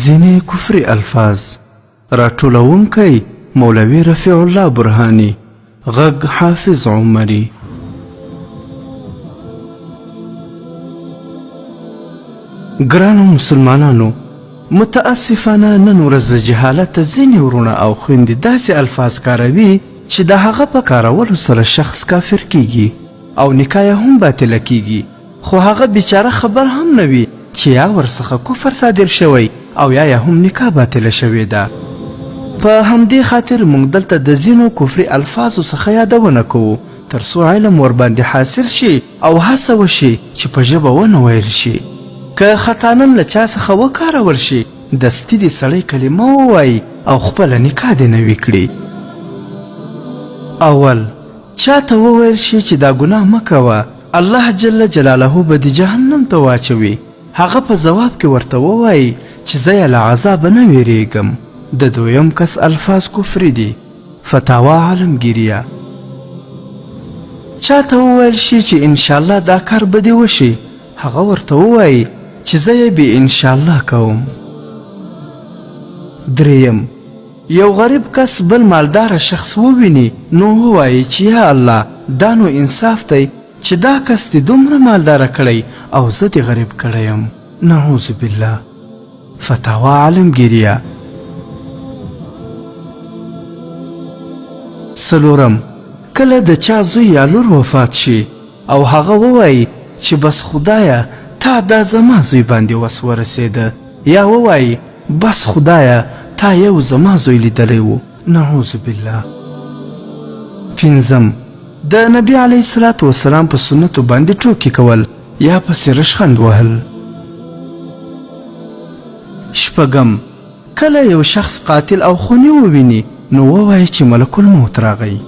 ځینې کفري الفاظ. راټولوونکی، مولوي رفیع الله برهاني. غږ، حافظ عمري. ګرانو مسلمانانو، متاسفانه نن ورځ له جهالته ځینې وروڼه او خویندې داسې الفاظ کاروي چې د هغه په کارولو سره شخص کافر کیږي او نکاح یې هم باطله کیږي، خو هغه بیچاره خبر هم نه وي چې یا ورڅخه کفر صادر شوی او یا یې هم نکاح باطله شوې ده. په همدې خاطر موږ دلته د ځینو کفري الفاظو څخه یادونه کوو تر څو علم ورباندې حاصل شي او هڅه وشي چې په ژبه ونه ویل شي. که خطانن له چا څخه وکارول شي، دستي دې سړی کلمه ووايي او خپله نکاح دې نوې کړي. اول، چاته وویل شي چې دا ګناه مه کوه، الله جل جلاله به دې جهنم ته واچوي، هغه په ځواب کې ورته ووايي چې زه یې له عذابه نه ویریږم. د دویم کس الفاظ کفري دي. فتاوا عالمګیریه. چاته وویل شي چې انشاءالله دا کار به دې وشي، هغه ورته ووايي چې زه یې بې انشاءالله کوم. دریم، یو غریب کس بل مالداره شخص وویني نو ووایي چې یا الله دا نو انصاف دی چې دا کس دې دومره مالداره کړی او زه دې غریب کړی یم، نعوذ بالله. فتاوا عالمګیریه. څلورم، کله د چا زوی یا لور وفات شي او هغه ووایي چې بس خدایه تا دا زما زوی باندې وس ورسېده، یا ووایي بس خدایه تا یو زما زوی لیدلی و، نعوذ بالله. پنځم، د نبی علیه الصلاة والسلام په سنتو باندې ټوکې کول یا پسې رشخند وهل. شپږم، کله یو شخص قاتل او خوني وویني نو ووایي چې ملک الموت راغی.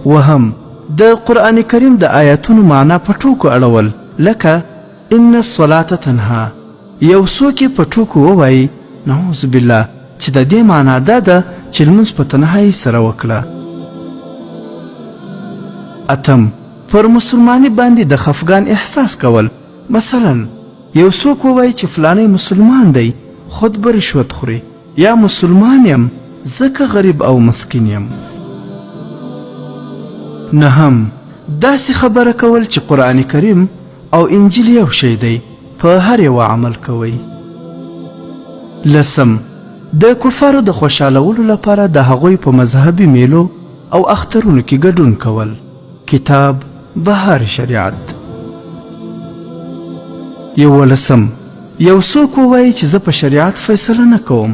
وهم، د قرآن کریم د آیاتونو معنا په ټوکو اړول، لکه ان الصلاة تنها، یو څوک یې په ټوکو ووایي، نعوذ بالله، چې د دې معنا دا ده چې لمونځ په تنهایۍ سره وکړه. اتم، پر مسلماني باندې د خفګان احساس کول، مثلا یو څوک ووایي چې فلانی مسلمان دی خود به رشوت خوري، یا مسلمان یم ځکه غریب او مسکین یم. نهم، داسې خبره کول چې قرآن کریم او انجیل یو شی دی، په هر یوه عمل کوئ. لسم، د کفارو د خوشحالولو لپاره د هغوی په مذهبي میلو او اخترونو کې ګډون کول. کتاب بهار شریعت. یولسم، یو څوک ووایي چې زه په شریعت فیصله نه کوم،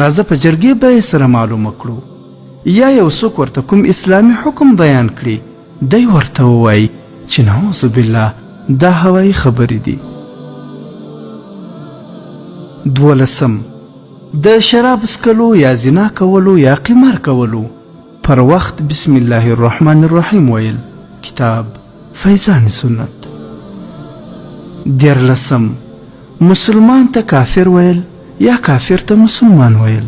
راځه په جرګې به یې سره معلومه کړو، یا یو څوک ورته کوم اسلامي حکم بیان کړي، دی ورته ووایي چې نعوذ بالله دا هوایي خبرې دي. دولسم، د شراب څکلو یا زنا کولو یا قمار کولو پر وخت بسم الله الرحمن الرحیم ویل. کتاب فیضان سنت. دیارلسم، مسلمان ته کافر ویل یا کافر ته مسلمان ویل.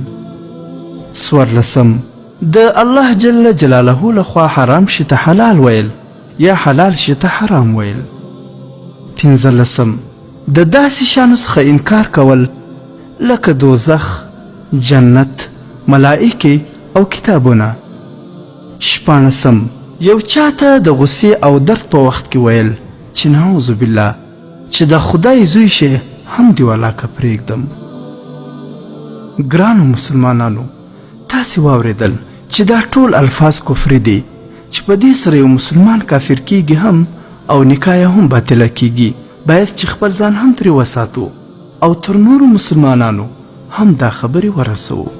څوارلسم، د الله جل جلاله لخوا حرام شي ته حلال ویل یا حلال شي ته حرام ویل. پنځلسم، د داسې شیانو څخه انکار کول لکه دوزخ، جنت، ملائکې او کتابونه. شپاړسم، یو چاته د غصې او درد په وخت کې ویل چې نعوذ بالله چې د خدای زوی شې هم دې ولاکه پرېږدم. ګرانو مسلمانانو، تاسې واورېدل چې دا ټول الفاظ کفري دي چې په دې سره یو مسلمان کافر کیږي هم او نکاح یې هم باطله کیږي. باید چې خپل ځان هم ترې وساتو او تر نورو مسلمانانو هم دا خبرې ورسوو.